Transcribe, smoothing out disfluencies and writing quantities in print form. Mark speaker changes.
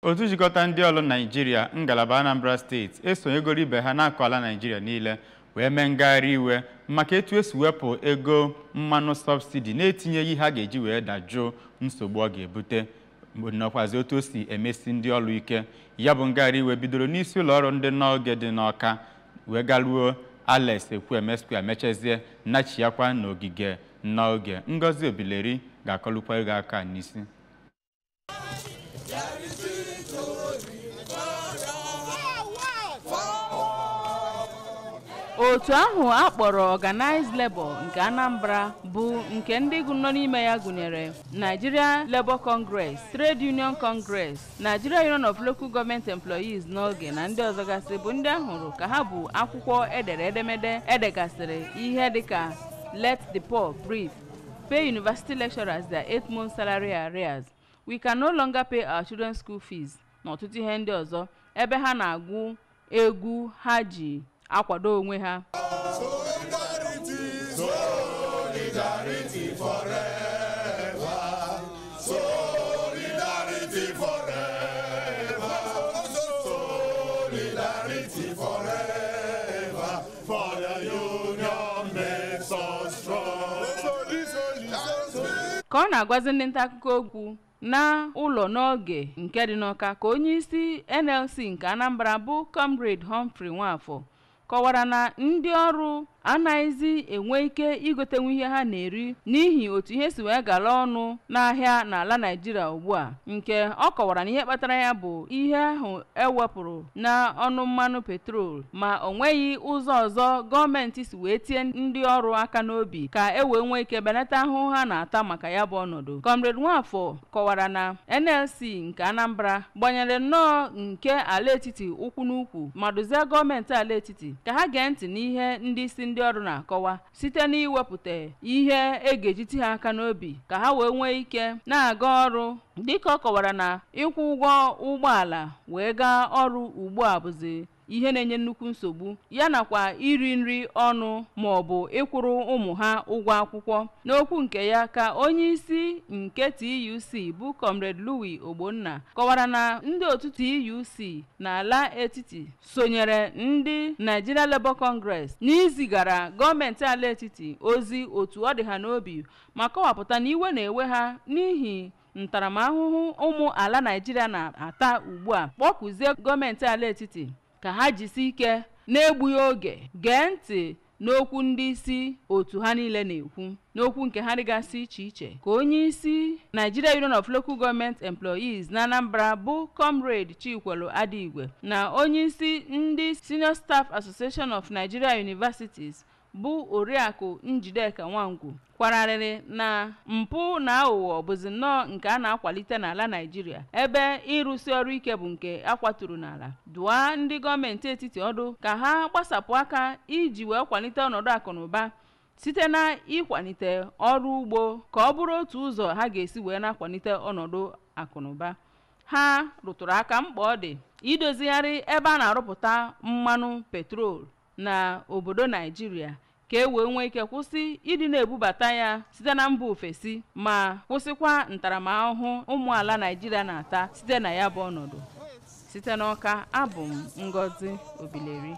Speaker 1: Otu jikọta ndị ọrụ Naịjirịa ngalaba Anambra Steeti esonyegoro ibe ha n'akụ ala Naịjirịa niile wee mee ngagharị iwe maka etu esi wepụ ego mmanụ sọbsidi na-etinyeghị ha ga-eji wee dajụọ nsogbu ọ ga-ebute, nakwazi otu o si emesi ndị ọrụ ike. Ya bụ ngagharị iwe bidoro n'isi ụlọ ọrụ ndị n'oge dị n'Ọka wee garuo Alex Ekwueme Square, mechezie nachiakwa n'ogige n'oge. Ngozi Obileri ga-akọlụkwa ego aka n'isi.
Speaker 2: Otu ahụ a kpọrọ Organized Labour nke Anambra bụ nke ndị nọ n'ime ya gụnyere Nigeria Labour Congress, Trade Union Congress, Nigeria Union of Local Government Employees n'oge na ndị ọzọ gasị, bụ ndị ahụrụ ka ha bụ akwụkwọ edere edemede edegasịrị ihe dịka "Let the poor breathe", "Pay university lecturers their 8-month salary arrears", "We can no longer pay our children's school fees" na ọtụtụ ihe ndị ọzọ, ebe ha na-agụ egwu ha ji akwado onwe ha.
Speaker 3: Solidarity, solidarity forever. Solidarity forever. Solidarity forever. For the union makes us strong.
Speaker 2: Ka ọ na-agwazi ndị nta akụkọ okwu na ụlọ n'oge nke dị n'Ọka, ka onye isi NLC nke Anambra bụ Comrade Humphrey Nwafọ kọwara na ndị ọrụ anaghịzi enwe ike igotenwu ihe ha na-eri n'ihi otu ihe si wee gala ọnụ n'ahịa n'ala Naịjirịa ugbu a, nke ọ kọwara na ihe kpatara ya bụ ihe ahụ ewepụrụ na ọnụ mmanụ petrol, ma o nweghị ụzọ ọzọ gọọmenti si wee tie ndị ọrụ aka n'obi ka e wee nwee ike benata ahụhụ ha na-ata maka ya bụ ọnọdụ. Comrade Nwafọ kọwara na NLC nke Anambra gbanyere nnọọ nke ala etiti ụkwụ n'ukwu ma dozie gọọmenti ala etiti ka ha gee ntị n'ihe ndị isi ndị ọrụ na-akọwa site n'iwepụta ihe e ga-eji ha aka n'obi ka ha wee nwee ike na-aga ọrụ, dịka ọ kọwara na ịkwụ ụgwọ ụgbọala wee gaa ọrụ ugbu a bụzi ihe na-enye nnukwu nsogbu, ya nakwa iri nri ọnụ ma ọ bụ ịkwụrụ ụmụ ha ụgwọ akwụkwọ. N'okwu nke ya, ka onye isi nke TUC bụ Comrade Louis Ogbonna kọwara na ndị otu TUC n'ala etiti sonyere ndị Nigeria Labour Congress n'izigara gọọmenti ala etiti ozi otu ọ dị ha n'obi, ma kọwapụta na iwe na-ewe ha n'ihi ntaramahụhụ ụmụ ala Naịjirịa na-ata ugbu a, kpọkụzie gọọmenti ala etiti ka ha jisi ike na-egbughị oge gee ntị n'okwu ndị isi otu ha niile na-ekwu. N'okwu nke ha dịgasị iche iche, ka onye isi Nigeria Union of Local Government Employees na Anambra bụ Comrade Chikwelu Adigwe na onye isi ndị Senior Staff Association of Nigeria Universities bụ Oriakụ Njideka Nwangwu kwararịrị na mpụ na aghụghọ bụzi nnọọ nke a na-akwalite n'ala Naịjirịa, ebe ịrụsi ọrụ ike bụ nke akwaturu n'ala, dụa ndị gọọmenti etiti ọdụ ka ha gbasapụ aka iji wee kwalite ọnọdụ akụnụba site na ịkwalite ọrụ ugbo ka ọ bụrụ otu ụzọ ha ga-esi wee na-akwalite ọnọdụ akụnụba. Ha rụtụrụ aka mkpa ọ dị idozigharị ebe a na-arụpụta mmanụ petrol na obodo Naịjirịa ka e wee nwee ike kwụsị ịdị na-ebubata ya site na mba ofesi, ma kwụsịkwa ntaramahụhụ ụmụ ala Naịjirịa na-ata site na ya bụ ọnọdụ. Site n'Ọka, abụ m Ngozi Obileri.